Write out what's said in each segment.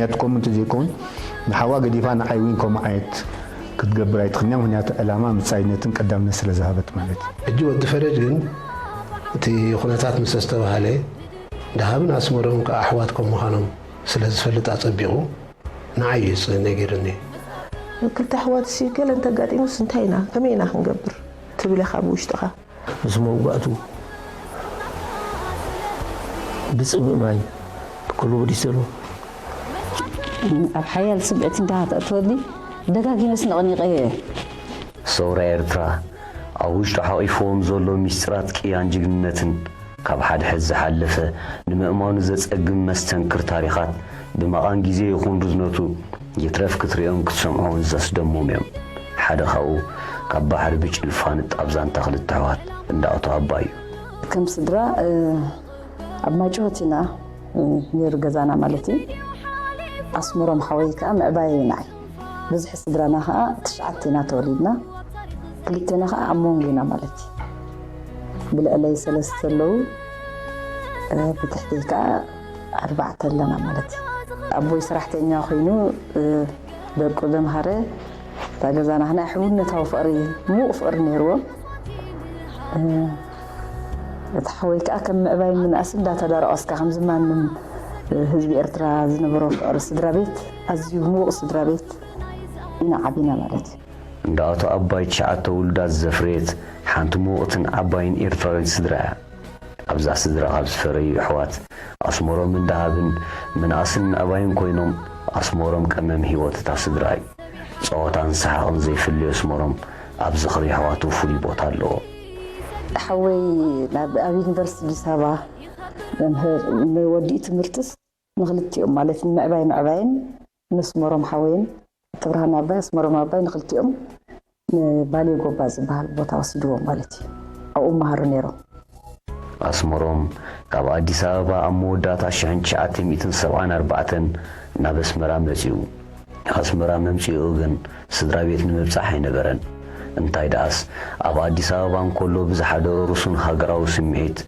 ምክንያቱ ከምኡ እንተዘይከውን ንሓዋ ገዲፋ ንዓይ እውን ከምኡ ዓይነት ክትገብር ኣይትኽእልን እያ። ምክንያቱ ዕላማ ምጻይነትን ቀዳምነት ስለ ዝሃበት ማለት እዩ። ሕጂ ወዲ ፈረጅ ግን እቲ ኩነታት ምስ ኣስተባሃለ፣ ደሃብን ኣስመሮምን ከዓ ኣሕዋት ከም ምዃኖም ስለ ዝፈልጥ ኣጸቢቑ ንዓይ እዩ ዝጽ-፣ ነጊሩኒ። ክልተ ኣሕዋት ሲ ገለ እንተጋጢሙስ እንታይ ኢና፣ ከመይ ኢና ክንገብር ትብል ኢኻ ብውሽጥኻ። ምስ መውጋእቱ ብጽምእ ማይ ክልውጥ ይስእኖ። ኣብ ሓያል ስምዒት እንዳተእትወኒ ደጋጊመስ ነቕኒቐዮ እየ። ሰውራ ኤርትራ ኣብ ውሽጡ ሓቒፍዎም ዘሎ ሚስጥራት ቅያን ጅግንነትን ካብ ሓድሕድ ዝሓለፈ ንምእማኑ ዘጸግም መስተንክር ታሪኻት ብመቓን ግዜ ይኹን ርዝነቱ ይትረፍ ክትርእዮን ክትሰምዖን ዘስደምሙ እዮም። ሓደ ካብኡ ካብ ባሕሪ ብጭልፋ ንጣብ ዛንታ ክልተ ኣሕዋት እንዳ ኣቶ ኣባይ እዩ። ከም ስድራ፣ እ፣ ኣብ ማይጨወት ኢና፣ እ፣ ነይሩ ገዛና ማለት እዩ። ኣስመሮም ሓወይ ከኣ ምዕባየ እዩ ንዓይ። ብዝሒ ስድራና ከኣ ትሽዓተ ኢና ተወሊድና። ክልቴና ከኣ ኣብ መንጎ ኢና ማለት እዩ። ብልዕለይ ሰለስተ ኣለዉ፣ እ፣ ብትሕተይ ከኣ ኣርባዕተ ኣለና ማለት እዩ። ኣቦይ ሰራሕተኛ ኮይኑ፣ እ፣ ደቁ ዘምሃረ፣ እታ ገዛና ናይ ሕውነታዊ ፍቕሪ፣ ምዉቕ ፍቕሪ ነይርዎ። እ፣ እቲ ሓወይ ከኣ ከም ምዕባይ ምንኣስ እንዳተዳረቐስካ ከምዚ ማንም፣ እ፣ ህዝቢ ኤርትራ ዝነበሮ ፍቕሪ ስድራ ቤት፣ ኣዝዩ ምዉቕ ስድራ ቤት ኢና ዓቢና ማለት እዩ። እንዳ ኣቶ ኣባይ ትሽዓተ ውሉዳት ዘፍረየት ሓንቲ ምዉቕትን ዓባይን ኤርትራዊት ስድራ እያ። ኣብዛ ስድራ ካብ ዝፈረዩ ኣሕዋት ኣስመሮምን ደሃብን ምንኣስን ምዕባይን ኮይኖም፣ ኣስመሮም ቀመም ህይወት እታ ስድራ እዩ። ጸወታን ሰሓቕን ዘይፍለዮ ኣስመሮም ኣብ ዝኽሪ ኣሕዋቱ ፍሉይ ቦታ ኣለዎ። ሓወይ ናብ፣ ኣብ ዩኒቨርሲቲ ኣዲስ ኣበባ መምህር፣ ንወዲኡ ትምህርትስ ንኽልቲኦም ማለት ንምዕባይ ምዕባይን ንስመሮም ሓወይን ክብርሃን ኣባይ ኣስመሮም ኣባይ ንኽልቲኦም ንባሌ ጎባ ዝበሃል ቦታ ወሲድዎም ማለት እዩ። ኣብኡ መሃሩ ነይሮም። ኣስመሮም ካብ ኣዲስ ኣበባ ኣብ መወዳእታ ሽሕን ትሽዓተ ሚእትን ሰብዓን ኣርባዕተን ናብ ኣስመራ መጺኡ። ኣስመራ መምጺኡ ግን ስድራ ቤት ንምብጻሕ ኣይነበረን። እንታይ ደኣስ፣ ኣብ ኣዲስ ኣበባ እንከሎ ብዝሓደሮ ርሱን ሃገራዊ ስምዒት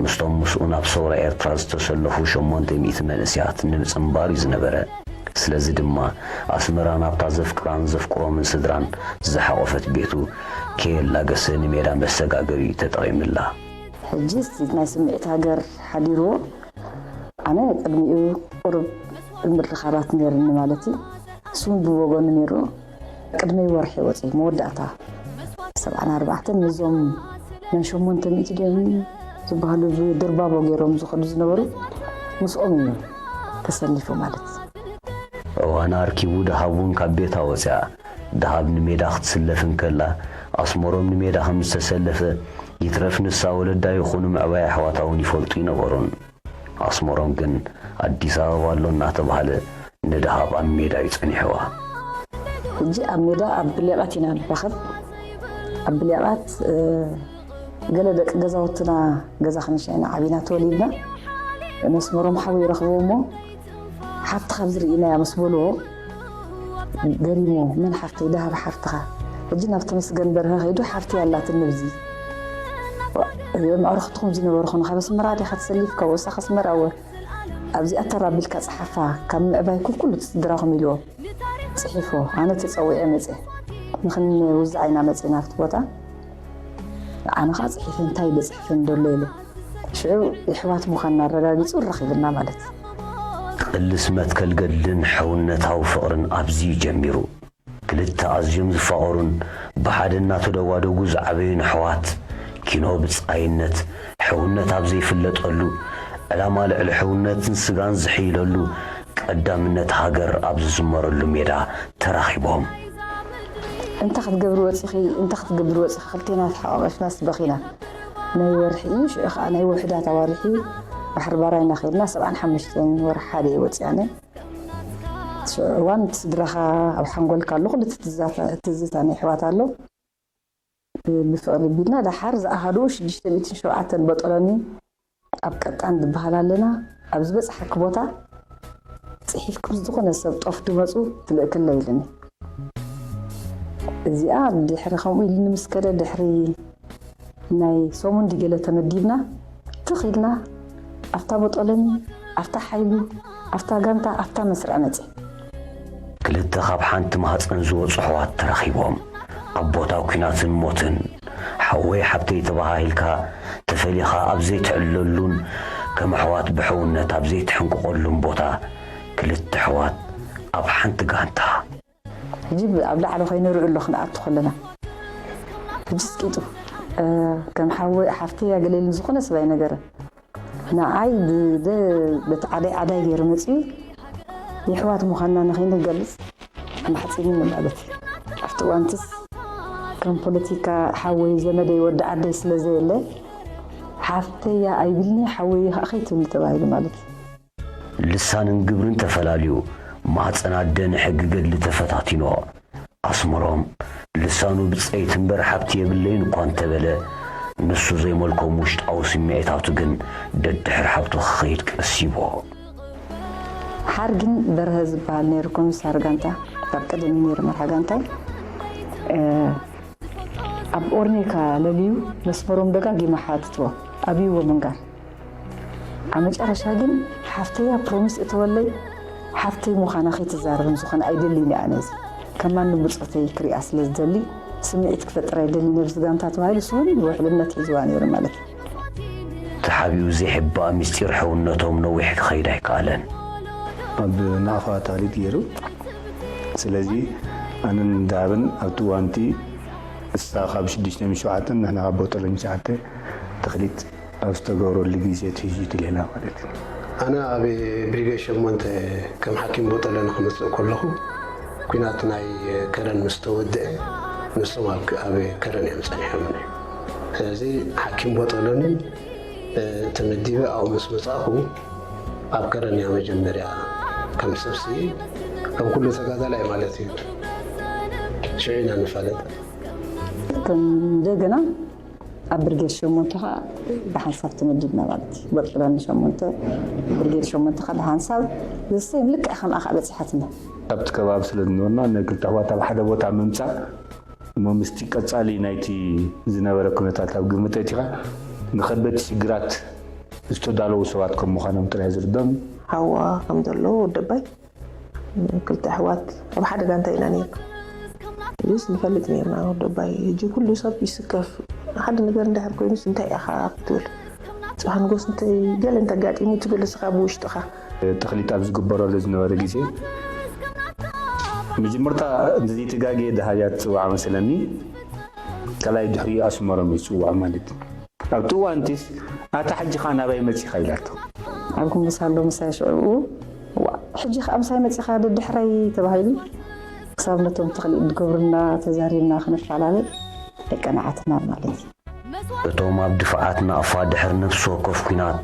ምስቶም ምስኡ ናብ ሰውራ ኤርትራ ዝተሰለፉ ሸሞንተ ሚእቲ መንእሰያት ንምጽንባር እዩ ዝነበረ። ስለዚ ድማ ኣስመራ ናብታ ዘፍቅራን ዘፍቅሮምን ስድራን ዝሓቖፈት ቤቱ ከየላገሰ ንሜዳ መሰጋገሪ እዩ ተጠቒምላ። ሕጂ እቲ ናይ ስምዒት ሃገር ሓዲርዎ፣ ኣነ ቅድሚኡ ቁሩብ ምርኻባት ነይርኒ ማለት እዩ። እሱም ብወገኑ ነይሩ። ቅድመይ ወርሒ ወፂ መወዳእታ ሰብዓን ኣርባዕተን ነዞም ናይ ሸሞንተ ሚእቲ ድዮም ዝበሃሉ ዝ-፣ ድርባቦ ገይሮም ዝኸዱ ዝነበሩ ምስኦም እዩ ተሰሊፉ ማለት። እዋን ኣርኪቡ ደሃብ እውን ካብ ቤታ ወፅያ። ደሃብ ንሜዳ ክትስለፍ እንከላ ኣስመሮም ንሜዳ ከም ዝተሰለፈ ይትረፍ ንሳ ወለዳ ይኹኑ ምዕባይ ኣሕዋታ እውን ይፈልጡ ይነበሩን። ኣስመሮም ግን ኣዲስ ኣበባ ኣሎ እናተባህለ ንደሃብ ኣብ ሜዳ እዩ ጸኒሕዋ። ሕጂ ኣብ ሜዳ ኣብ ብሌቓት ኢና ንራኸብ። ኣብ ብሌቓት፣ እ፣ ገለ ደቂ ገዛውትና ገዛ ክንሻ ኢና ዓቢና ተወሊድና። ነስመሮም ሓወይ ይረኽቦ እሞ ሓፍቲ ካብ ዝርእናያ ምስ በልዎ ገሪሞ፣ "መን ሓፍተይ?" "ደሃብ ሓፍትኻ?" ሕጂ ናብ ተመስገን በርሀ ከይዱ ሓፍቲ ኣላትኒ ብዚ። የምዕርኽትኹም ዝነበርኹ ንኻብ ኣስመራ ዲኻ ተሰሊፍካ? ወሳኽ ኣስመራ እወ። ኣብዚኣ ተራ ኣቢልካ ጸሓፋ፣ ካብ ምዕባይ ኩኩሉ ስድራኹም ኢልዎ ጽሒፎ። ኣነ ተጸዊዐ መጽየ። ንኽንውዛዕ ኢና መጽና ኣብቲ ቦታ። ኣነ ኸዓ ጽሒፈ እንታይ ኢለ ጽሕፈ እንደሎ ኢለ። ሽዑ የሕዋት ምዃንና ኣረጋጊጹ ረኺብና ማለት። ቅልስ መትከል ገድልን ሕውነታዊ ፍቕርን ኣብዚ እዩ ጀሚሩ። ክልተ ኣዝዮም ዝፋቐሩን ብሓደ እናተደዋደጉ ዝዓበዩን ኣሕዋት፣ ኪኖ ብጻይነት፣ ሕውነት ኣብ ዘይፍለጠሉ፣ ዕላማ ልዕሊ ሕውነትን ስጋን ዝሕይለሉ፣ ቀዳምነት ሃገር ኣብ ዝዝመረሉ ሜዳ ተራኺቦም። "እንታይ ክትገብሪ ወጺኺ? እንታይ ክትገብሪ ወጺኺ?" ክልቴና ተሓቋቒፍናስ በኺና። ናይ ወርሒ እዩ፣ ሽዑ ኸዓ ናይ ውሑዳት ኣዋርሕ እዩ። ባሕሪ ባራይና ኸይድና፣ ሰብዓን ሓሙሽተን ወርሒ ሓደ እየ ወጺኣነ። ሽዑ እዋን እቲ ስድራኻ ኣብ ሓንጎልካ ኣሎ፣ ኩሉ እቲ ትዝታ፣ ትዝታ ናይ ኣሕዋት ኣሎ። ብፍቕሪ ቢልና ደሓር ዝኣሃዱ ሽዱሽተ ሚእትን ሸውዓተን በጦሎኒ ኣብ ቀጣን ዝበሃል ኣለና። ኣብ ዝበጽሓኪ ቦታ ጽሒፍኪ ምስ ዝኾነ ሰብ ጦፍ ድመጹ ትልእክለይ ኢሉኒ። እዚኣ ድሕሪ ከምኡ ኢሉኒ ምስ ከደ ድሕሪ ናይ ሰሙን ድገለ ተመዲብና ትኽ ኢልና ኣብታ በጦሎኒ ኣብታ ሓይሉ ኣብታ ጋንታ ኣብታ መስርዕ መጺ። ክልተ ካብ ሓንቲ ማህፀን ዝወፁ ኣሕዋት ተረኺቦም ኣብ ቦታ ኲናትን ሞትን፣ ሓወይ ሓብተይ ተባሃሂልካ ተፈሊኻ ኣብ ዘይትዕለሉን ከም ኣሕዋት ብሕውነት ኣብ ዘይትሕንቅቐሉን ቦታ ክልተ ኣሕዋት ኣብ ሓንቲ ጋንታ። ሕጂ ኣብ ላዕሊ ኮይኑ ርኡ ኣሎ ክንኣቱ ከለና፣ ሕጂ ስቂጡ ከም ሓወይ ሓፍተይ ያገለልን ዝኾነ ሰብ ኣይነገረን። ንዓይ ብደ በቲ ዓዳይ ዓዳይ ገይሩ መጺኡ የሕዋት ምዃንና ንኸይንገልጽ ኣማሕጺኒ ማለት እዩ። ኣብቲ እዋንትስ ከም ፖለቲካ ሓወይ ዘመደይ ወዲ ዓደይ ስለ ዘየለ ሓፍተያ ኣይብልኒ ሓወይ ከዓ ከይትብሊ ተባሂሉ ማለት እዩ። ልሳንን ግብርን ተፈላልዩ ማህፀን ኣደ ንሕጊ ገድሊ ተፈታቲኖ። ኣስመሮም ልሳኑ ብፀይቲ እምበር ሓብቲ የብለይን እኳ እንተበለ፣ ንሱ ዘይመልኮም ውሽጣዊ ስምዒታቱ ግን ደድሕሪ ሓብቱ ክኸይድ ቀሲቦ። ሓርጊን በርሀ ዝበሃል ነይሩ ኮሚሳር ጋንታ፣ ካብ ቀደም እዩ ነይሩ መርሓ ጋንታይ። ኣብ ኦርኔካ ለልዩ መስመሮም ደጋጊማ ሓትትዎ ኣብይዎ ምንጋር ኣብ መጨረሻ ግን ሓፍተያ ፕሮሚስ እተወለይ ሓፍተይ ምዃና ከይትዛረብን ዝኾነ ኣይደልይን እያ ነዚ ከም ማንም ብጾተይ ክሪኣ ስለ ዝደሊ ስምዒት ክፈጥር ኣይደልን ነብዚ ጋንታ ተባሂሉ እሱ እውን ብውሕልነት ሒዝዋ ነይሩ ማለት እዩ። ተሓቢኡ ዘይሕባእ ምስጢር ሕውነቶም ነዊሕ ክኸይድ ኣይከኣለን። ኣብ ናቕፋ ተኽሊት ገይሩ። ስለዚ ኣነን ዳብን ኣብቲ እዋንቲ እሳ ካብ ሽዱሽተ ሚእቲ ሸውዓተ ንሕና ካብ ቦጠሎኒ ትሽዓተ ተኽሊት ኣብ ዝተገብረሉ ግዜ ትሕዝቱ ሌላ ማለት እዩ። ኣነ ኣብ ብሪጌድ ሸሞንተ ከም ሓኪም ቦጠሎኒ ክመፅእ ከለኹ ኲናት ናይ ከረን ምስ ተወድአ ንሶም ኣብ ኣብ ከረን እዮም ፀኒሖምኒ። ስለዚ ሓኪም ቦጠሎኒ ተመዲበ ኣብኡ ምስ መፃእኹ ኣብ ከረን እያ መጀመርያ ከም ሰብሲ ከም ኩሉ ተጋዳላይ ማለት እዩ ሽዑ ኢና ንፋለጥ። ከም እንደገና ኣብ ብርጌድ ሸሞንተ ከዓ ብሓንሳብ ተመዲብና ማለት እዩ። በጥሎኒ ሸሞንተ ብርጌድ ሸሞንተ ከዓ ብሓንሳብ ዘሰይም ልክዕ ከምኣ ከዓ በፂሓትና። ኣብቲ ከባቢ ስለ ዝነበርና ናይ ክልተ ኣሕዋት ኣብ ሓደ ቦታ ምምፃእ እሞ ምስቲ ቀፃሊ ናይቲ ዝነበረ ኩነታት ኣብ ግምት ኣእቲኻ ንኸበድቲ ሽግራት ዝተዳለዉ ሰባት ከም ምዃኖም ጥራይ ዝርዶም። ሓዋ ከም ዘለዎ ወደባይ ክልተ ኣሕዋት ኣብ ሓደ ጋንታ ኢና ነርና። ሕጅስ ንፈልጥ ነርና ወደባይ ሕጂ ኩሉ ሰብ ይስከፍ ሓደ ነገር እንድሕር ኮይኑስ እንታይ ኢኻ ክትብል ጽባሕ ንጎስ እንታይ ገለ እንተጋጢሙ ትብል እስኻ ብውሽጥኻ። ተኽሊት ኣብ ዝግበረሉ ዝነበረ ግዜ መጀመርታ እንተዘይተጋግየ ደሃብያ ትፅዋዕ መሰለኒ ካልኣይ ድሕሪኡ ኣስመሮም እዩ ዝፅዋዕ ማለት እዩ። ኣብቲ እዋንቲስ ኣታ ሕጂ ኸኣ ናባይ መጺኻ ኢላቶ። ኣብ ጉንበስ ኣሎ ምሳይ ሽዑ እዋ ሕጂ ኸኣ ምሳይ መጺኻ ደድሕረይ ተባሂሉ ክሳብ ነቶም ተኽሊእ ዝገብሩልና ተዛሪብና ክንፈላለ ኣይቀናዓትናን ማለት እዩ። እቶም ኣብ ድፍዓት ናቕፋ ድሕሪ ነፍሲ ወከፍ ኲናት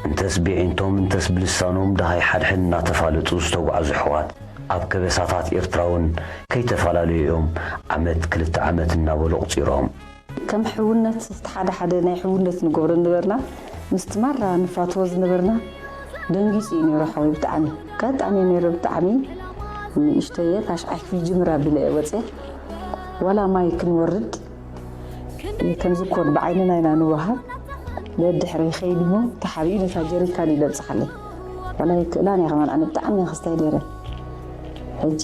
እንተስ ብዒንቶም እንተስ ብልሳኖም ደሃይ ሓድሕድ እናተፋለጡ ዝተጓዕዙ ኣሕዋት ኣብ ከበሳታት ኤርትራ እውን ከይተፈላለዩ እዮም ዓመት ክልተ ዓመት እናበሉ ኣቑጺሮም። ከም ሕውነት እቲ ሓደ ሓደ ናይ ሕውነት ንገብሮ ዝነበርና ምስቲ ማራ ንፋትዎ ዝነበርና ደንጊፁ እዩ ነይሩ ሓወይ ብጣዕሚ ከጣሚ ነይሩ ብጣዕሚ ንእሽተየ ታሽዓይ ክፍሊ ጅምር ኣቢለ እየ ወፅየ ዋላ ማይ ክንወርድ ከምዚ ኮን ብዓይንና ኢና ንወሃብ ደድሕረ ይኸይድ እሞ ተሓቢኡ ነታ ጀሪካን እዩ ለብፅሓለይ ዋላ ይክእላን እየ ከማን ኣነ ብጣዕሚ እየ ክስታይ ነይረ ሕጂ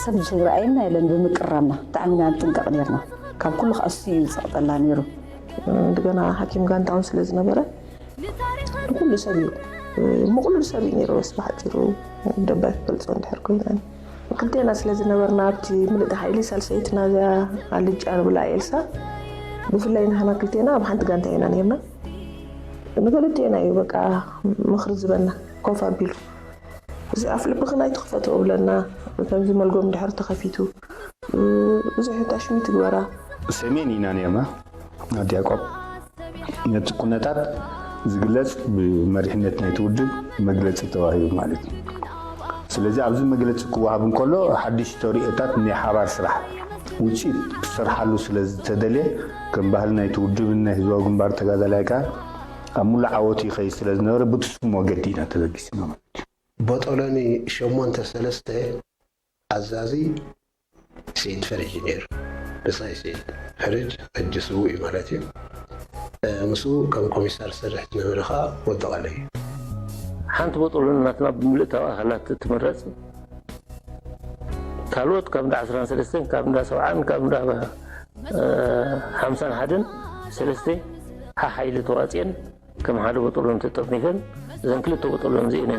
ሰብ ዝረኣየና የለን ብምቅራብና ብጣዕሚ ኢና ንጥንቀቕ ነርና ካብ ኩሉ ከዓ እሱ እዩ ዝፀቕጠላ ነይሩ። እንደገና ሓኪም ጋንታውን ስለ ዝነበረ ንኩሉ ሰብ እዩ ምቕሉል ሰብ እዩ ነይሩ። በስ ብሓፂሩ ደባይ ክገልፆ እንድሕር ኮይና ክልቴና ስለ ዝነበርና ኣብቲ ምልእቲ ሓይሊ ሳልሰይትና እዚኣ ኣልጫ ንብላ ኤልሳ ብፍላይ ንሕና ክልቴና ኣብ ሓንቲ ጋንታ ኢና ነርና። ንክልቴና እዩ በቃ ምኽሪ ዝበና ኮፍ ኣቢሉ እዚ ኣፍ ልብኽን ኣይትኽፈትኦ ብለና ከምዚ መልጎም ድሕር ተኸፊቱ ብዙሕ ታሽሚ ትግበራ። ሰሜን ኢና ነርና ኣዲ ያዕቆብ ነቲ ኩነታት ዝግለጽ ብመሪሕነት ናይቲ ውድብ መግለጺ ተዋሂቡ ማለት እዩ። ስለዚ ኣብዚ መግለጺ ክወሃብ እንከሎ ሓድሽ ተርእዮታት ናይ ሓባር ስራሕ ውፅኢት ክሰርሓሉ ስለ ዝተደልየ ከም ባህሊ ናይቲ ውድብን ናይ ህዝባዊ ግንባር ተጋዳላይ ከኣ ኣብ ሙሉእ ዓወቱ ይኸይድ ስለ ዝነበረ ብቲ ስም ወገዲ ኢና ተበጊስና ማለት እዩ። ቦጦሎኒ ሸሞንተ ሰለስተ ኣዛዚ ስዒድ ፈረጅ እዩ ነይሩ። ብጻይ ስዒድ ፈረጅ ሕጂ ስዉእ እዩ ማለት እዩ። ምስኡ ከም ኮሚሳር ዝሰርሕ ዝነበረ ከኣ ወዲ ቃለ እዩ። ሓንቲ ቦጦሎ ናትና ብምልእታዊ ኣካላት ትምረጽ። ካልኦት ካብ እንዳ ዓስራን ሰለስተን፣ ካብ እንዳ ሰብዓን፣ ካብ እንዳ ሓምሳን ሓደን ሰለስተ ሓሓይሊ ተዋፅየን ከም ሓደ ቦጦሎን ተጠርኒፈን፣ እዘን ክልተ ቦጦሎን እዚኤን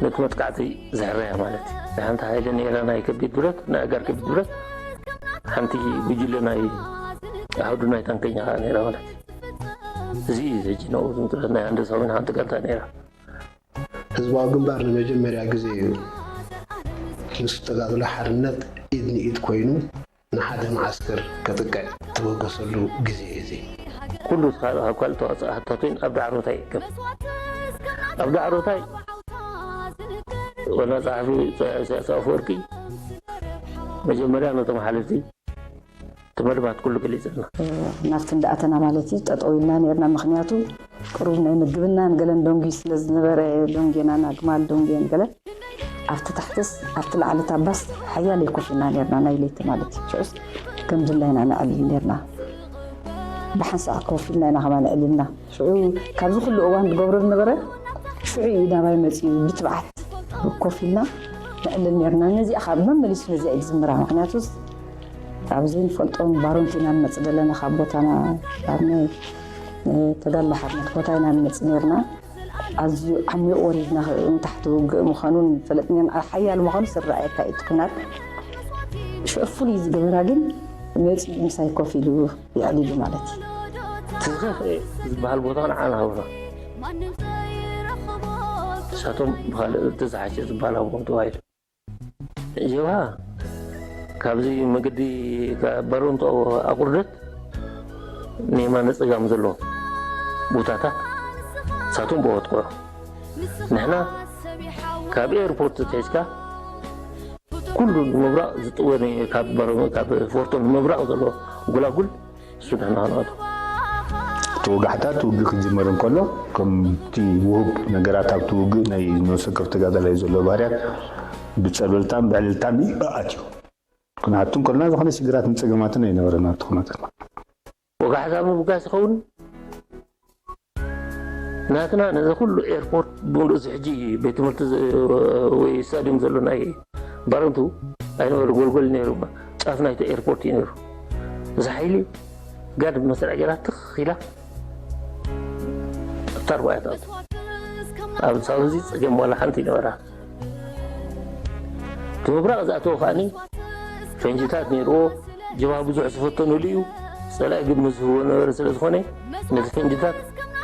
ነቲ መጥቃዕቲ ዝሕረያ ማለት እዩ። ሓንቲ ሓይሊ ነይራ ናይ ከቢድ ብረት፣ ናይ ኣጋር ከቢድ ብረት፣ ሓንቲ ጉጅለ ናይ ኣሃዱ ናይ ታንከኛ ከዓ ነይራ ማለት እዩ። እዚ እዩ ሕጂ ነኡ ዝምጥረት ናይ ሃንደሳ እውን ሓንቲ ጋንታ ነይራ። ህዝባዊ ግንባር ንመጀመርያ ግዜ እዩ ምስ ተጋድሎ ሓርነት ኢድ ንኢድ ኮይኑ ንሓደ መዓስከር ከጥቅዕ ተበገሰሉ ግዜ እዩ እዚ። ኩሉ ካብ ካልእ ተዋፅኦ ሓታቱን ኣብ ዳዕሮታይ ይእከብ። ኣብ ዳዕሮታይ ዋና ፀሓፊ ኢሳያስ ኣፈወርቂ መጀመርያ ነቶም ሓለፍቲ እቲ መድባት ኩሉ ገሊፅልና። ናብቲ እንዳኣተና ማለት እዩ ጠጠው ኢልና ነርና። ምክንያቱ ቅሩብ ናይ ምግብናን ገለን ደንጉዩ ስለ ዝነበረ ደንጉየናን ኣግማል ደንጉየን ገለ ኣብቲ ታሕትስ ኣብቲ ላዕሊ ታባስ ሓያለይ ኮፍ ኢልና ነርና ናይ ለይቲ ማለት እዩ። ሽዑስ ከም ድላይና ነዕልል ነርና። ብሓንሳእ ኮፍ ኢልና ኢና ከማን ኣዕሊልና። ሽዑ ካብዚ ኩሉ እዋን ዝገብሮ ዝነበረ ሽዑ እዩ ናባይ መፂኡ ብትብዓት ኮፍ ኢልና ነዕልል ነርና። ነዚኣ ካብ መመሊሱ ነዚኣ እዩ ዝዝምራ። ምክንያቱስ ካብ ዘይንፈልጦም ባሮንት ኢና ንመፅእ ዘለና ካብ ቦታና ካብ ናይ ተጋድሎ ሓርነት ቦታ ኢና ንመፅእ ነርና። ኣዝዩ ዓሚቕ ወሪድና ንታሕቲ ውግእ ምዃኑን ፈለጥናን ሓያል ምዃኑ ዝረኣየካ እዩ እቲ ኲናት። ሽዑ ፍሉይ ዝገበራ ግን መፂኡ ምሳይ ኮፍ ኢሉ የዕሊሉ ማለት እዩ። ትዝኸ ዝበሃል ቦታ ንዓና ሃቡና። ንሳቶም ብኻልእ እቲ ዝሓሸ ዝበሃል ሃቦም ተባሂሉ። ጀብሃ ካብዚ መገዲ ባሮንቶ ኣቑርደት ንየማነ ጸጋም ዘሎ ቦታታት ንሳቶም ብኦ ትቆሮ። ንሕና ካብ ኤርፖርት ተሒዝካ ኩሉ ንምብራቕ ዝጥወ ካብ ፎርቶ ንምብራቕ ዘሎ ጉላጉል እሱ ንሕና ክንኣቱ። እቲ ወጋሕታ እቲ ውግእ ክጅመር እንከሎ ከምቲ ውሁብ ነገራት ኣብቲ ውግእ ናይ ነብሰ ወከፍ ተጋዳላይ ዘሎ ባህርያት ብጸብለልታን ብዕልልታን እዩ ኣትዩ። ክንኣቱ እንከሎና ዝኾነ ሽግራትን ጸገማትን ኣይነበረና ኣብቲ ኩነታት። ወጋሕታ ምብጋስ ይኸውን ናትና ነዚ ኩሉ ኤርፖርት ብምሉእ እዚ ሕጂ ቤት ትምህርቲ ወይ ስታድዮም ዘሎ ናይ ባረንቱ ኣይነበረ ጎልጎል ነይሩ ጫፍ ናይቲ ኤርፖርት እዩ ነይሩ። እዚ ሓይሊ ጋድ ብመስርዕ ገይራ ትኽ ኢላ ኣብታ ርባያ ትኣቱ። ኣብ ሳውዚ ጸገም ዋላ ሓንቲ ይነበራ። እቲ ምብራቕ ዝኣተወ ከኣኒ ፈንጅታት ነይርዎ። ጀብሃ ብዙሕ ዝፈተኑሉ እዩ። ጸላኢ ግምት ዝህብዎ ነበረ ስለ ዝኾነ ነቲ ፈንጅታት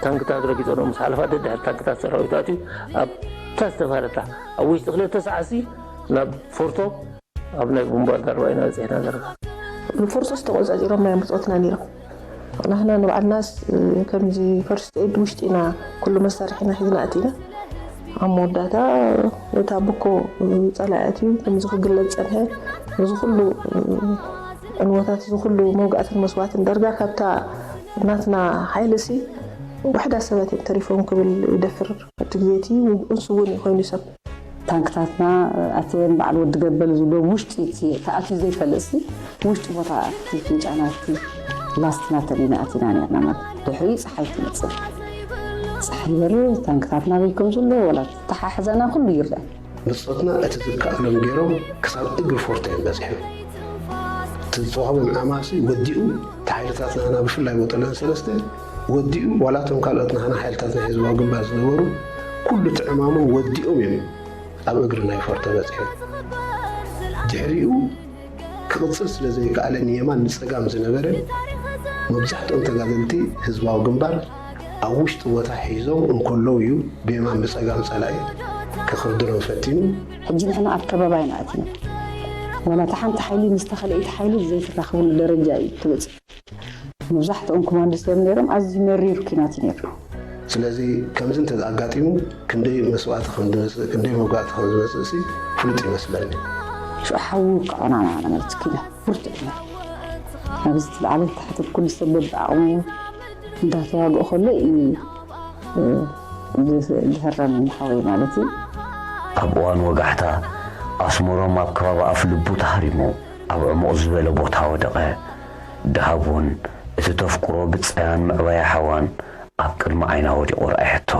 ታንክታት ረጊጾ ምስ ሓለፋ ደድሕሪ ታንክታት ሰራዊት ኣትዩ ኣብታ ዝተባህለታ ኣብ ውሽጢ ክልተ ሰዓሲ ናብ ፎርቶ ኣብ ናይ ቡምባ ዳርባ ኢና በጺሕና ዘለና። ንፎርቶስ ተቆጻጺሮም ናይ ኣምልጦትና ነይሮም። ንሕና ንባዕልናስ ከምዚ ፈርስት ኤድ ውሽጢ ኢና ኩሉ መሳርሒና ሒዝና ኣቲና። ኣብ መወዳእታ ነታ ብኮ ጸላኢ ኣትዩ ከምዚ ክግለጽ ጸንሐ። እዚ ኩሉ ዕንወታት እዚ ኩሉ መውጋእትን መስዋእትን ዳርጋ ካብታ ናትና ሓይልሲ ውሕዳት ሰባት እዮም ተሪፎም ክብል ይደፍር። ኣብቲ ግዜ እቲ ውግኡን ስዉእን እዩ ኮይኑ ሰብ። ታንክታትና ኣተየን በዓል ወዲ ገበል ዝብሎ ውሽጢ እቲ ተኣትዩ ዘይፈልጥ ሲ ውሽጢ ቦታ እቲ ፍንጫና እቲ ላስትና ተሊና ኣቲና ነርና ማለት ድሕሪ ፀሓይ ትመፅእ ፀሓይ በርር ታንክታትና በይ ከም ዘሎ ወላ ተሓሕዘና ኩሉ ይርአ ብፆትና እቲ ዝከኣሎም ገይሮም ክሳብ እግሪ ፎርቶ እዮም በፂሖም እቲ ዝተዋህቦም ዓማሲ ወዲኡ እቲ ሓይልታት ናና ብፍላይ ወጠለን ሰለስተ ወዲኡ ዋላ እቶም ካልኦት ናህና ሓይልታት ናይ ህዝባዊ ግንባር ዝነበሩ ኩሉ እቲ ዕማሞም ወዲኦም እዮም ኣብ እግሪ ናይ ፎርቶ በፂሖም። ድሕሪኡ ክቕፅል ስለ ዘይከኣለ ንየማን ንፀጋም ዝነበረ መብዛሕትኦም ተጋደልቲ ህዝባዊ ግንባር ኣብ ውሽጢ ቦታ ሒዞም እንከለዉ እዩ ብየማን ብፀጋም ፀላኢ ክኽርድኖም ፈቲኑ። ሕጂ ንሕና ኣብ ከበባ ኢና ኣቲና። ዋላ እታ ሓንቲ ሓይሊ ምስታ ካልኣይቲ ሓይሊ ዘይትራኸበሉ ደረጃ እዩ ተበፂሑ። መብዛሕትኦም ኮማንዶስ እዮም ነይሮም። ኣዝዩ መሪር ኲናት እዩ ነይሩ። ስለዚ ከምዚ እንተ ኣጋጢሙ ክንደይ መስዋእቲ ከም ዝመፅእ ክንደይ መውጋእቲ ከም ዝመፅእ ሲ ፍሉጥ ይመስለኒ። ሽዑ ሓዊ ይውቅዖና ማለት ኪዳ ብርቱዕ እዩ። ኣብዚ ትልዓለ ታሕቲ ኩሉ ሰብ በብዓቕሙ እንዳተዋግኦ ከሎ እዩ ዝህረም ሓወይ ማለት እዩ። ኣብ እዋን ወጋሕታ ኣስመሮም ኣብ ከባቢ ኣፍ ልቡ ተሃሪሙ ኣብ ዕሙቕ ዝበለ ቦታ ወደቐ። ደሃብ እውን እቲ ተፍቅሮ ብጸያን ምዕባያ ሓዋን ኣብ ቅድሚ ዓይና ወዲቑ ረኣየቶ።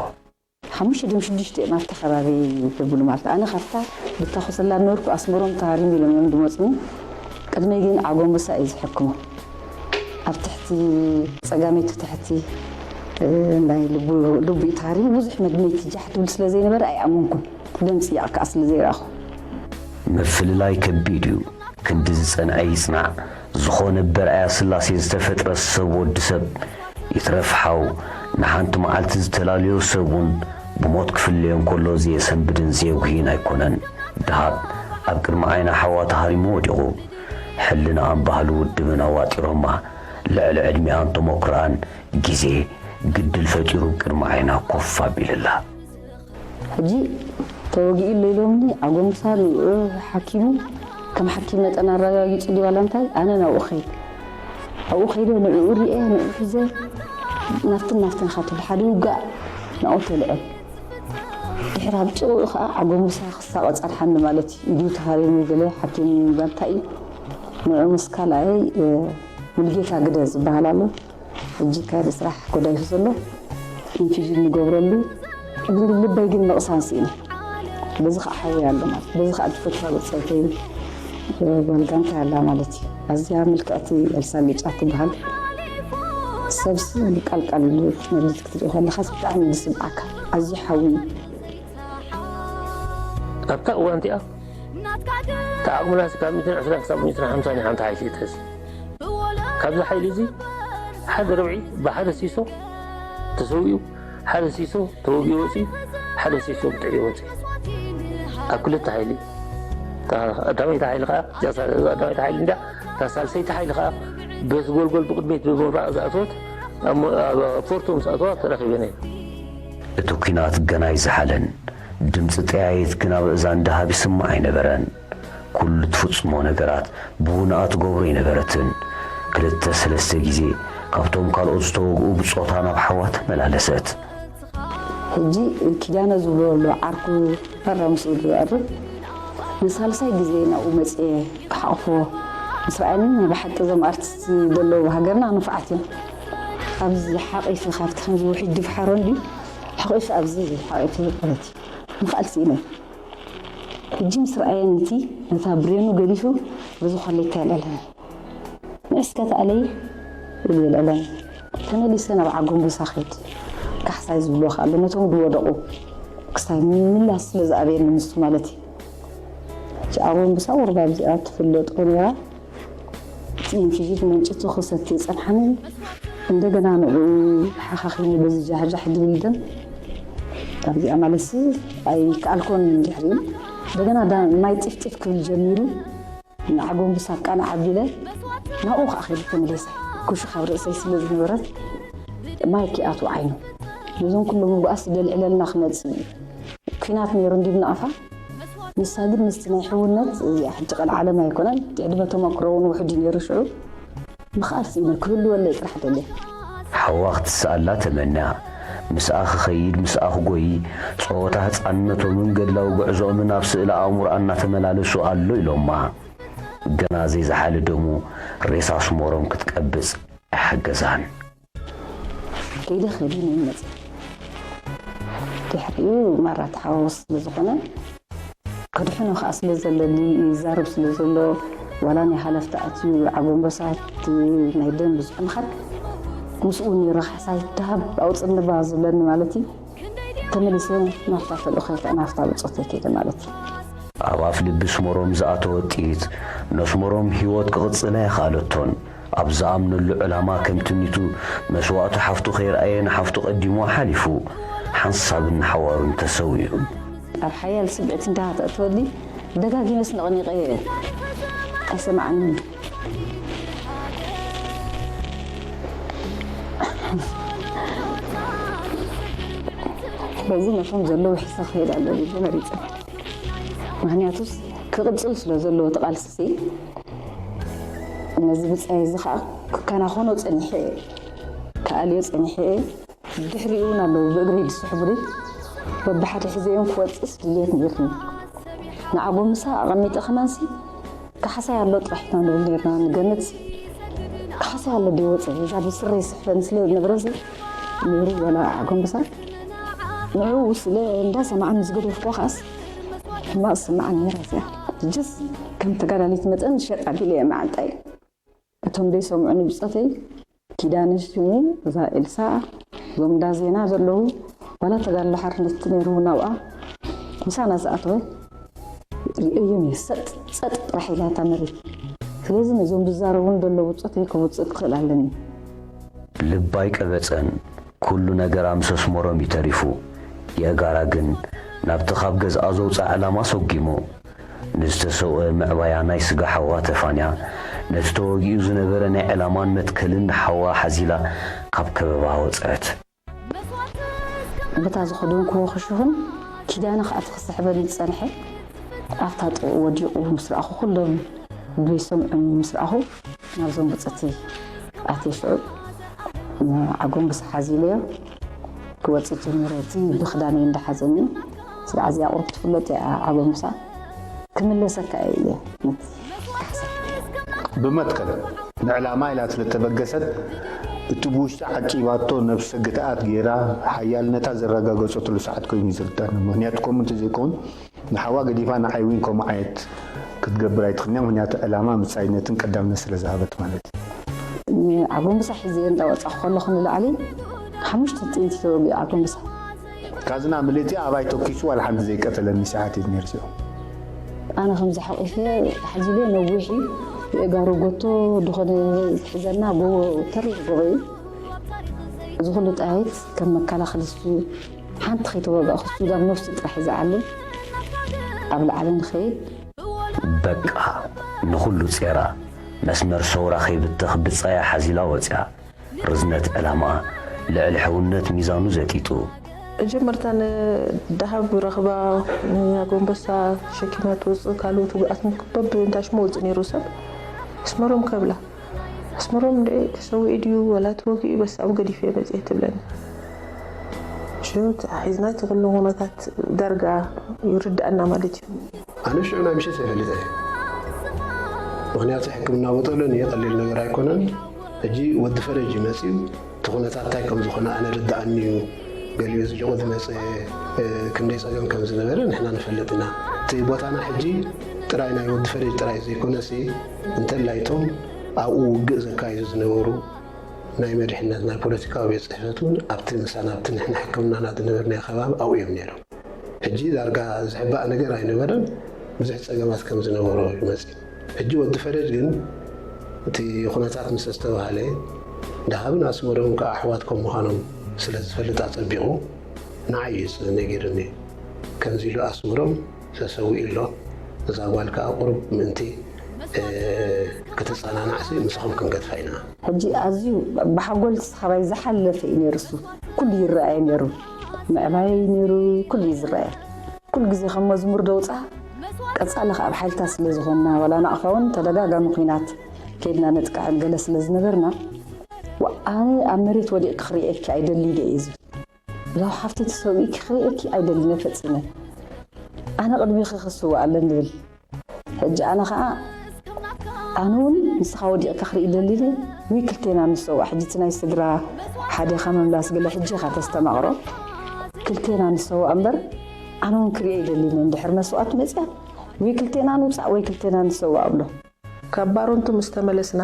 ሓሙሽተ ድም ሽዱሽተ እዮም ኣብቲ ከባቢ ዘብሉ ማለት። ኣነ ካብታ ብታኹሰላ ነበርኩ፣ ኣስመሮም ተሃሪሙ ኢሎም እዮም ዝመፁኒ። ቅድመይ ግን ኣጎንበሳ እዩ ዝሕክሞ። ኣብ ትሕቲ ጸጋመይቲ ትሕቲ፣ እ፣ ናይ ልቡ፣ ልቡ እዩ ተሃሪሙ። ብዙሕ መድመይቲ ጃሕ ትብል ስለ ዘይነበረ ኣይኣመንኩን። ደምፂ ያቕካ ስለ ዘይረኣኹ። ምፍልላይ ከቢድ እዩ። ክንዲ ዝጸንዐ ይጽናዕ። ዝኾነ በርኣያ ስላሴ ዝተፈጥረ ሰብ ወዲ ሰብ ይትረፍ ሓው ንሓንቲ መዓልቲ ዝተላለዮ ሰብ እውን ብሞት ክፍለዮ እንከሎ ዘየሰንብድን ዘየጉህይን ኣይኮነን። ደሃብ ኣብ ቅድሚ ዓይና ሓዋ ተሃሪሙ ወዲቑ። ሕልናኣን ባህሊ ውድብን ኣዋጢሮማ ልዕሊ ዕድሚኣን ተሞክሮኣን ግዜ ግድል ፈጢሩ ቅድሚ ዓይና ኮፍ ኣቢልላ። ሕጂ ተወጊኡ ኣሎ ኢሎምኒ ኣጎንብሳ ንኡ ሓኪሙ ከም ሓኪም መጠን ኣረጋጊጹ ድዩ ዋላ እንታይ ኣነ ናብኡ ኸይድ ኣብኡ ኸይደ ንዕኡ ሪኤ ንኡ ሒዘ ናፍትን ናፍትን ኻትብል ሓደ ውጋእ ናብኡ ተልዕል ድሕሪ ኣብ ጭቕኡ ኸዓ ኣጎንብሳ ክሳቐ ጸንሓኒ ማለት እዩ ኢዱ ተሃሪሙ ገለ ሓኪም ጋንታ እዩ ንኡ ምስ ካልኣይ ሙልጌታ ግደ ዝበሃል ኣሎ ሕጂ ካደ ስራሕ ጎዳይፉ ዘሎ ኢንፊዥን ንገብረሉ ግን ልበይ ግን መቕሳን ስኢነ በዚ ከዓ ሓወይ ኣሎ ማለት በዚ ከዓ ዝፈትዋ ብፀይተይ ጓልጋንታ ኣላ ማለት እዩ ኣዝያ ምልክዕቲ ኤልሳ ጌጫ ትበሃል ሰብሲ ቃልቃል ኢሉ ክትመልስ ክትርኢ ከለኻስ ብጣዕሚ እዩ ዝስምዓካ ኣዝዩ ሓዊ እዩ ኣብታ እዋን እቲኣ እቲ ዓቕምናሲ ካብ ሚእትን ዕስራን ክሳብ ሚእትን ሓምሳን እዩ ሓንቲ ሓይሊ ተስ ካብዚ ሓይሊ እዚ ሓደ ርብዒ ብሓደ ሲሶ ተሰዊኡ ሓደ ሲሶ ተወጊኡ ወፂኡ ሓደ ሲሶ ብጥዕዮ ወፂኡ ኣብ ክልተ ሓይሊ ቀዳመይቲ ሓይሊ ከዓ ቀዳመይቲ ሓይሊ እንዳ እታ ሳልሰይቲ ሓይሊ ከዓ በቲ ጎልጎል ብቅድሚት ብምብራቕ ዝኣተወት ኣብ ፎርቶ ምስ ኣተዋ ተረኺበን እየን እቲ ኲናት ገና ኣይዝሓለን። ድምጺ ጠያይት ግን ኣብ እዛን ደሃብ ይስማዕ ኣይነበረን። ኩሉ ትፍጽሞ ነገራት ብውንኣ ትገብሮ ኣይነበረትን። ክልተ ሰለስተ ግዜ ካብቶም ካልኦት ዝተወግኡ ብጾታ ናብ ሓዋ ተመላለሰት። ሕጂ ኪዳነ ዝብሎ ኣሎ ዓርኩ ፈራ ምስኡ ዝቐርብ ንሳልሳይ ግዜ ናብኡ መፅየ ክሓቕፎ ምስ ረኣየኒ ናይ ብሓቂ እዞም ኣርቲስት ዘለዉ ሃገርና ንፉዓት እዮም ኣብዚ ሓቒፊ ካብቲ ከምዚ ውሒድ ድፍሓሮ እንድዩ ሓቒፊ ኣብዚ ሓቒፊ ማለት እዩ ምኽኣል ስኢነ ሕጂ ምስ ረኣየኒ እቲ ነታ ብሬኑ ገዲፉ በዚ ኮሌታ የልዕለኒ ንእስከ ተኣለይ ኢሉ የልዕለኒ ተመሊሰ ናብ ዓጎንበሳ ከይድ ካሕሳይ ዝብልዎ ከኣ ኣሎ ነቶም ዝወደቑ ክስታይ ምምላስ ስለ ዝኣበየኒ ንሱ ማለት እዩ ሕጂ ኣጎንበሳ ቁሩብ ኣብዚኣ ትፍለጦ ነይራ እቲ ኢንፊዥን መንጭቱ ክሰቲ ይጸንሓኒ እንደገና ንኡ ሓኻኺኒ በዚ ጃሕጃሕ ዝብል ደም ኣብዚኣ ማለትሲ ኣይከኣልኮን ድሕሪኡ እንደገና ማይ ጢፍጢፍ ክብል ጀሚሩ ንዓጎንብሳ ቃንዕ ኣቢለ ናብኡ ከዓ ከይደ ተመሊሰ። ኩሹ ካብ ርእሰይ ስለ ዝነበረት ማይ ከይኣትዎ ዓይኑ ነዞም ኩሎም ምጉኣስ ደልዕለልና ክመፅእ እዩ። ኲናት ነይሩ እንዲብና ኣፋ ንሳ ግን ምስቲ ናይ ሕውነት እዚኣ ሕጂ ቀልዓለም ኣይኮነን እቲ ዕድመ ተመክሮ እውን ውሑድ እዩ ነይሩ ሽዑ ምኽኣል ስኢነ ክህልወለይ ጥራሕ ደልየ። ሓዋ ክትስኣላ ተመንያ። ምስኣ ክኸይድ ምስኣ ክጎዪ፣ ጸወታ ህጻንነቶምን ገድላዊ ጉዕዞኦምን ኣብ ስእሊ ኣእምሮኣ እናተመላለሱ ኣሎ ኢሎማ። ገና ዘይዝሓለ ደሙ ሬሳ ኣስመሮም ክትቀብጽ ኣይሓገዛን። ከይደ ከይደ ንመጽእ ድሕሪኡ ማራ ተሓዋወስ ስለዝኾነ ከድሕኖ ከዓ ስለ ዘለኒ ይዛረብ ስለ ዘሎ ዋላ ናይ ሃለፍቲ ኣትዩ ዓጎንበሳ እቲ ናይ ደም ብዝሑ ምኻድ ምስኡ ነይረ ካሕሳይ ደሃብ ኣውፅኒ ባ ዝብለኒ ማለት እዩ ተመሊሰ ናብታ ተልእኾ ከዓ ናብታ ብፆተይ ከይደ ማለት እዩ ኣብ ኣፍ ልቢ ኣስመሮም ዝኣተወት ጥይት ነስመሮም ህይወት ክቕፅል ኣይኸኣለቶን ኣብ ዝኣምነሉ ዕላማ ከም ትምኒቱ መስዋእቱ ሓፍቱ ከይረኣየ ንሓፍቱ ቀዲሙ ሓሊፉ ሓንሳብን ንሓዋሩን ተሰዊኡ። ኣብ ሓያል ስምዒት እንዳተእትወኒ ደጋጊመስ ነቕኒቐዮ እየ ኣይሰምዓንን። ስለዚ ነቶም ዘለዉ ሒዘ ክኸይድ ኣለዎ ኢለ መሪፀ። ምኽንያቱስ ክቕፅል ስለ ዘለዎ እቲ ቃልስሲ ነዚ ብፃይ እዚ ከዓ ክከናኸኖ ፀኒሐ እየ ክኣልዮ ፀኒሐ እየ ድሕሪኡ እውን ኣለዉ ብእግረይ ዝስሕቡኒ በብሓደ ሒዘዮም ክወፅእስ ድልየት ነይርኒ ንዓጎምሳ ኣቐሚጠ ከማንሲ ካሕሳይ ኣሎ ጥራሕ ኢና ንብል ነርና ንገምት ካሕሳይ ኣሎ ደይወፀ እዛ ብስረይ ስሕፈኒ ስለ ዝነበረ ነይሩ ወላ ዓጎምሳ ንዕኡ ስለ እንዳሰማዕኒ ዝገደፍኩ ከኣስ ሕማቕ ዝስምዓኒ ነይራ። እዚኣ ጅስ ከም ተጋዳሊት መጠን ሸጥ ኣቢለ እየ መዓንጣይ። እቶም ዘይሰምዑኒ ብጾተይ ኪዳነ ሽሙ፣ እዛ ኤልሳ፣ እዞም እንዳ ዜና ዘለዉ፣ ዋላ ተጋድሎ ሓርነት ነይሩ ናብኣ ምሳና ዝኣተወ ርእዮም እየ። ሰጥ ጸጥ ጥራሕ ኢላ እታ መሬት። ስለዚ ነዞም ዝዛረቡን ዘለዉ ብጾተይ ክወጽእ ክኽእል ኣለኒ። ልባ ኣይቀበጸን። ኩሉ ነገራ ምስ ኣስመሮም እዩ ተሪፉ። የእጋራ ግን ናብቲ ካብ ገዝኣ ዘውፅኣ ዕላማ ሰጒሞ፣ ንዝተሰውአ ምዕባያ ናይ ስጋ ሓዋ ተፋንያ፣ ነቲ ተወጊኡ ዝነበረ ናይ ዕላማን መትከልን ሓዋ ሓዚላ ካብ ከበባ ወፀት። በታ ዝኸደንክዎ ክሹኽን ኪዳነ ከኣ እቲ ክስሕበኒ ዝጸንሐ ኣብታ ጥቕኡ ወዲቑ ምስ ረኣኹ፣ ኩሎም ብዘይሰምዑኒ ምስ ረኣኹ፣ ናብዞም ብጸተይ ኣትየ ሽዑ ዓጎንብሳ ሓዚለዮ ክወጽእ ጀሚረ። እቲ ብኽዳነይ እንዳሓዘኒ፣ ስጋዕ እዚኣ ቁሩብ ትፍለጥ እያ ዓጎንብሳ፣ ክምለሰካ እየ ኢለ ነቲ ሓሳብ። ብመትከል ንዕላማ ኢላ ስለተበገሰት፣ እቲ ብውሽጢ ዓቂባቶ ነብሰ ግትኣት ገይራ ሓያልነታ ዘረጋገጸትሉ ሰዓት ኮይኑ እዩ ዝርዳኒ። ምኽንያቱ ከምኡ እንተዘይከውን ንሓዋ ገዲፋ ንዓይ እውን ከምኡ ዓይነት ክትገብር ኣይትኽእልን እያ። ምኽንያቱ ዕላማ ምሳይነትን ቀዳምነት ስለ ዝሃበት ማለት እዩ። ዓጎንብሳ ሒዘ እንዳወጻኹ ከለኹ ንላዕሊ ሓሙሽተ ጥይት ተወጊኡ ዓጎንብሳ። ካዝና ምልእቲ ኣባይ ተኪሱ ዋላ ሓንቲ ዘይቀተለኒ ሰዓት እዩ ነይሩ። ኣነ ከምዚ ሓቂፈ ሓዚለ ነዊሕ እዩ። የእጋሩ ጎቶ ዝኾነ ዝሕዘና ጎቦ ተሪር ጎቦ እዩ። እዚ ኩሉ ጣይት ከም መከላኸሊ እሱ ሓንቲ ከይተወጋእኩ እሱ ዳብ ነብሱ ጥራሕ እዩ ዝዓልም። ኣብ ላዕሊ ንኸይድ በቃ ንኹሉ ጼራ መስመር ሰውራ ከይብተኽ ብጻያ ሓዚላ ወጽያ። ርዝነት ዕላማኣ ልዕሊ ሕውነት ሚዛኑ ዘጢጡ። መጀመርታ ንደሃብ ረኽባ ንኣጎንበሳ ሸኪማ ትወፅእ ካልኦት ውግኣት ምክበብ እንታሽሞ ወፅእ ነይሩ ሰብ ኣስመሮም ከብላ ኣስመሮም እንደ ተሰዊኡ ድዩ ወላ ተወጊኡ በሳብ ገዲፈ መፅየ ትብለኒ። ሽዑ ተሓሒዝና እቲ ኩሉ ኩነታት ዳርጋ ይርድኣና ማለት እዩ። ኣነ ሽዑ ናይ ምሸት ኣይፈልጥ እየ። ምኽንያቱ ሕክምና ቦጠሎን እየ፣ ቀሊል ነገር ኣይኮነን። ሕጂ ወዲ ፈረጅ እዩ መፅዩ፣ እቲ ኩነታት እንታይ ከም ዝኾነ ኣነ ርድኣኒ እዩ። ገሊኡ ዝሊቑ ዝመፀ ክንደይ ፀገም ከም ዝነበረ ንሕና ንፈልጥ ኢና። እቲ ቦታና ሕጂ ጥራይ ናይ ወዲ ፈረጅ ጥራይ ዘይኮነሲ እንተላይ እቶም ኣብኡ ውግእ ዘካይዱ ዝነበሩ ናይ መድሕነት ናይ ፖለቲካዊ ቤት ፅሕፈት እውን ኣብቲ ምሳና ኣብቲ ንሕና ሕክምናና ዝነበርናዮ ከባቢ ኣብኡ እዮም ነይሮም። ሕጂ ዳርጋ ዝሕባእ ነገር ኣይነበረን፣ ብዙሕ ፀገማት ከም ዝነበሮ ይመፅእ። ሕጂ ወዲ ፈረድ ግን እቲ ኩነታት ምስ ኣስተባሃለ፣ ደሃብን ኣስመሮምን ከዓ ኣሕዋት ከም ምዃኖም ስለ ዝፈልጥ ኣፀቢቑ ንዓይ እዩ ነጊርኒ። ከምዚ ኢሉ ኣስመሮም ተሰዊኡ ኣሎ፣ እዛ ጓል ከዓ ቁሩብ ምእንቲ ከተፀናናዕሲ ምሳኹም ክንገድፋ ኢና። ሕጂ ኣዝዩ ብሓጎል ተስኻባይ ዝሓለፈ እዩ ነይሩ። እሱ ኩሉ ይረኣየ ነይሩ፣ ምዕባየይ ነይሩ፣ ኩሉ እዩ ዝረኣየ። ኩሉ ግዜ ከም መዝሙር ደውፃ ቀፃሊ ከዓ ኣብ ሓይልታት ስለ ዝኾንና ዋላ ናቕፋ እውን ተደጋጋሚ ኩናት ከይድና ነጥቃዕን ገለ ስለ ዝነበርና ኣነ ኣብ መሬት ወዲቕኪ ክርእየኪ ኣይደልይን እየ ዝብል። እዛ ሓፍተይ ተሰዊእኪ ክርእየኪ ኣይደልን እየ ፈጺመ። ኣነ ቅድሚኺ ክስዋእ ኣለኒ ዝብል። ሕጂ ኣነ ኸኣ ኣነ እውን ንስኻ ወዲቕካ ክርኢ ደሊኒ ወይ ክልቴና ንሰዋእ። ሕጂ እቲ ናይ ስድራ ሓደኻ ምምላስ ገለ ሕጂ ኢኻ ተስተማቕሮ። ክልቴና ንሰዋእ እምበር ኣነ እውን ክርእየ ይደሊኒ። እንድሕር መስዋእቲ መፅያ ወይ ክልቴና ንውፃእ ወይ ክልቴና ንሰዋእ እብሎ። ካብ ባሮንቱ ምስ ተመለስና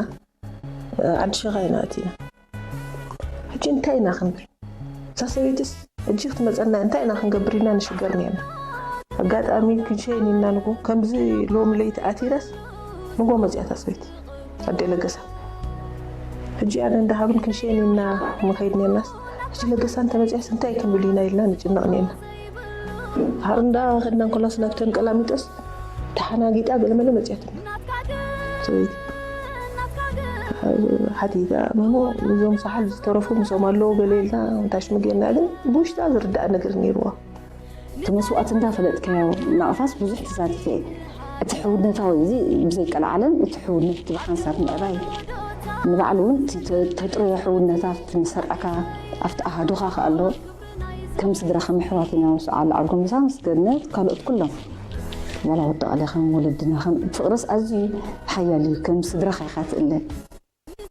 ዓዲ ሸኻ ኢና ኣቲና። ሕጂ እንታይ ኢና ክንብል? እዛ ሰበይትስ ሕጂ ክትመፀና እያ፣ እንታይ ኢና ክንገብር ኢልና ንሽገር ነርና። ኣጋጣሚ ክንሸይን ኢልና ንጎ ከምዚ ሎም ለይቲ ኣቲረስ ንጎ መፅያ እታ ሰበይቲ ኣደ ለገሳ። ሕጂ ኣነ እንዳ ሃብን ክንሸይን ኢልና ንኸይድ ነርናስ ሕጂ ለገሳ እንተመፅያስ እንታይ ክንብል ኢና ኢልና ንጭነቕ ነርና። ሃር እንዳ ከድና እንኮላስ ናብተን ቀላሚጦስ ተሓናጊጣ ገለመለ መፅያትና ሰበይቲ ሓቲታ ምሞ እዞም ሳሕል ዝተረፉ ምስኦም ኣለዉ ገለ ኢልና ታሽሚ ጌርና ግን ብውሽጣ ዝርዳእ ነገር ነይርዋ። እቲ መስዋእቲ እንዳፈለጥካዮ ናቕፋስ ብዙሕ ተሳቲፈ እየ። እቲ ሕውነታዊ እዚ ብዘይቀልዓለም እቲ ሕውነት እቲ ብሓንሳብ ምዕባይ ንባዕሉ እውን ተጥርዮ ሕውነታት ንሰርዕካ ኣብቲ ኣሃዱኻ ከኣሎ ከም ስድራ ከም ኣሕዋት ኢና ንስዓሉ ኣብ ጎንብሳ ምስ ገነት ካልኦት ኩሎም ዋላ ወዲ ቃልያ ከም ወለድና ከም ፍቕርስ ኣዝዩ ሓያል እዩ ከም ስድራኻ ኢኻ ትእለ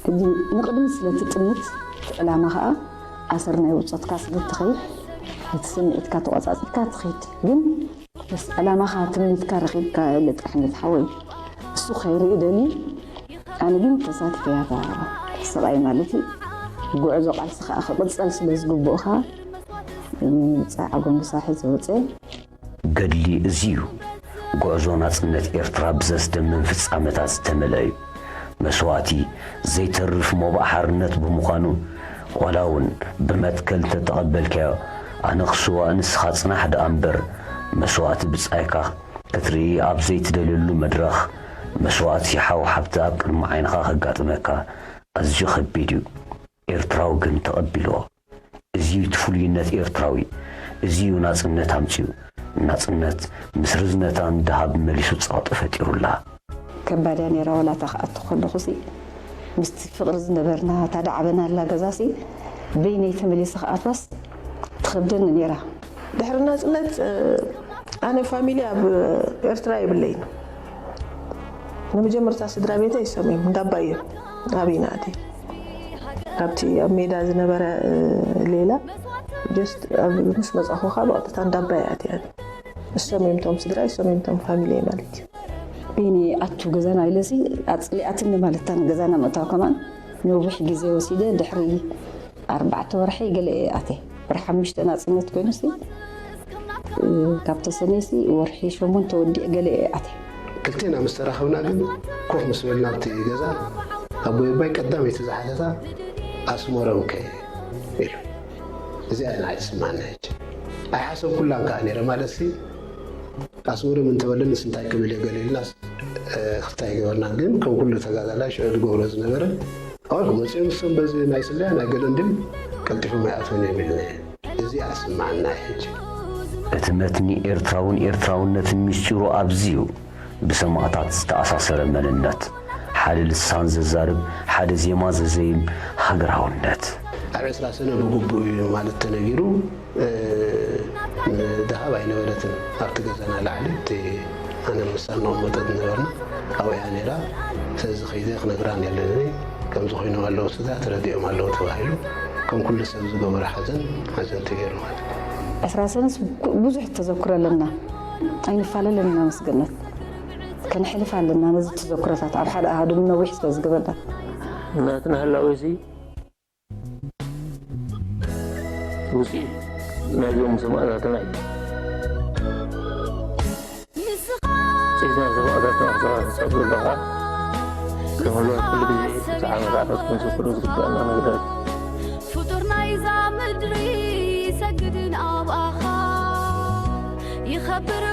ሕጂ ንቕድሚ ስለ ትጥምት እቲ ዕላማ ኸኣ ኣሰር ናይ ውጾትካ ስለ ትኸይድ እቲ ስምዒትካ ተቆጻጺርካ ትኸይድ። ግን በስ ዕላማኻ ትምኒትካ ረኺብካ የለ ጥራሕ ነቲ ሓወይ እሱ ከይርኢ ደልዩ። ኣነ ግን ተሳቲፈያ እታ ስቓይ ማለት እዩ። ጉዕዞ ቃልሲ ከዓ ክቕጸል ስለ ዝግብኦ ከዓ ንምብጻዕ ኣጎንብሳ ሒዘ ወፀ። ገድሊ እዚ እዩ። ጉዕዞ ናጽነት ኤርትራ ብዘስደምም ፍጻመታት ዝተመልአ እዩ። መስዋእቲ ዘይተርፍ ሞባእ ሓርነት ብምዃኑ፣ ዋላ እውን ብመትከል እንተተቐበልካዮ፣ ኣነ ክስዋእ ንስኻ ጽናሕ ደኣ እምበር፣ መስዋእቲ ብጻይካ ክትርኢ ኣብ ዘይትደልየሉ መድረኽ፣ መስዋእቲ ሓው ሓብቲ ኣብ ቅድሚ ዓይንኻ ከጋጥመካ ኣዝዩ ከቢድ እዩ። ኤርትራዊ ግን ተቐቢልዎ። እዚ እዩ እቲ ፍሉይነት ኤርትራዊ። እዚ እዩ ናጽነት ኣምጺኡ። ናጽነት ምስ ርዝነታን ደሃብ መሊሱ ጸቕጢ ፈጢሩላ። ከባድ እያ ነይራ። ዋላ እታ ክኣቱ ከለኹ ሲ ምስቲ ፍቕሪ ዝነበርና እታ ዳዕበናላ ገዛ ሲ በይነይ ተመሊሰ ክኣትዋስ ትኸብደኒ ነይራ። ድሕሪ ናጽነት ኣነ ፋሚሊ ኣብ ኤርትራ የብለይን። ንመጀመርታ ስድራ ቤተይ እሶም እዮም፣ እንዳባ እዮም። ኣበይ ናኣቲ ኣብቲ ኣብ ሜዳ ዝነበረ ሌላ ጀስት ምስ መጻኹ ካብ ቀጥታ እንዳባ እያ ኣትያ። እሶም እዮም ቶም ስድራ፣ እሶም እዮም ቶም ፋሚሊ ማለት እዩ። ቤኒ ኣቱ ገዛና ኢለሲ ኣጽሊኣትኒ ማለት እታ ገዛና ምእታው ከማን ነዊሕ ግዜ ወሲደ። ድሕሪ ኣርባዕተ ወርሒ ገለ እየ ኣትየ። ወርሒ ሓሙሽተ ናጽነት ኮይኑሲ ካብ ተሰነይሲ ወርሒ ሸሞንተ ወዲእ ገለ እየ ኣትየ። ክልቴና ምስ ተራኸብና ግን ኮፍ ምስ በልና ኣብቲ ገዛ ኣቦይ ኣባይ ቀዳመይቲ ዝሓተታ ኣስመሮም ከ ኢሉ። እዚኣ ንዓይ ትስማዓኒ ሕጂ። ኣይሓሰብኩላን ከኣ ነይረ ማለትሲ ኣስመሮም እንተበለንስ እንታይ ክብል እየ ገለ ኢልናስ ክታይ ገበርና ግን ከም ኩሉ ተጋዳላይ ሽዑ ዝገብሮ ዝነበረ ኣወል ክመፅኦም ንሶም በዚ ናይ ስለያ ናይ ገለ እንድም ቀልጢፎም ኣይኣትውን እዮም ኢልና እዚኣ ትስማዓና ሕጂ። እቲ መትኒ ኤርትራውን ኤርትራውነትን ሚስጢሩ ኣብዚ እዩ። ብሰማእታት ዝተኣሳሰረ መንነት፣ ሓደ ልሳን ዘዛርብ፣ ሓደ ዜማ ዘዘይም ሃገራውነት። ኣብ ዕስራ ሰነ ብግቡእ እዩ ማለት ተነጊሩ። ደሃብ ኣይነበረትን ኣብቲ ገዛና ላዕሊ እቲ ኣነ ምሳን ነቕመጠት ነበርና ኣብኡ እያ ነይራ። ስለዚ ከይደ ክነግራ ኣለኒ ከምዚ ኮይኖም ኣለዉ ስጋ ተረዲኦም ኣለዉ ተባሂሉ ከም ኩሉ ሰብ ዝገበረ ሓዘን ሓዘን ተገይሩ ማለት እዩ። ዕስራ ሰነስ ብዙሕ ተዘክሮ ኣለና። ኣይንፋለለን ኢና ምስ ገነት ከነሕልፍ ኣለና ነዚ ተዘክሮታት ኣብ ሓደ ኣሃዱ ነዊሕ ስለ ዝገበርና። ናትና ህላወ እዚ ውፅኢት ናይዞም ሰማእታትና እዩ። ውፅኢት ናይ ሰማእታትና ክትረኽብ ከለኻ ከም ህልዋት ኩሉ ግዜ ብዛዕባ መታእታት ክንዝክሮ ዝግበኣና ነገራት እዩ። ፍጡር ናይዛ ምድሪ ይሰግድ ንኣብኣኻ ይኸብር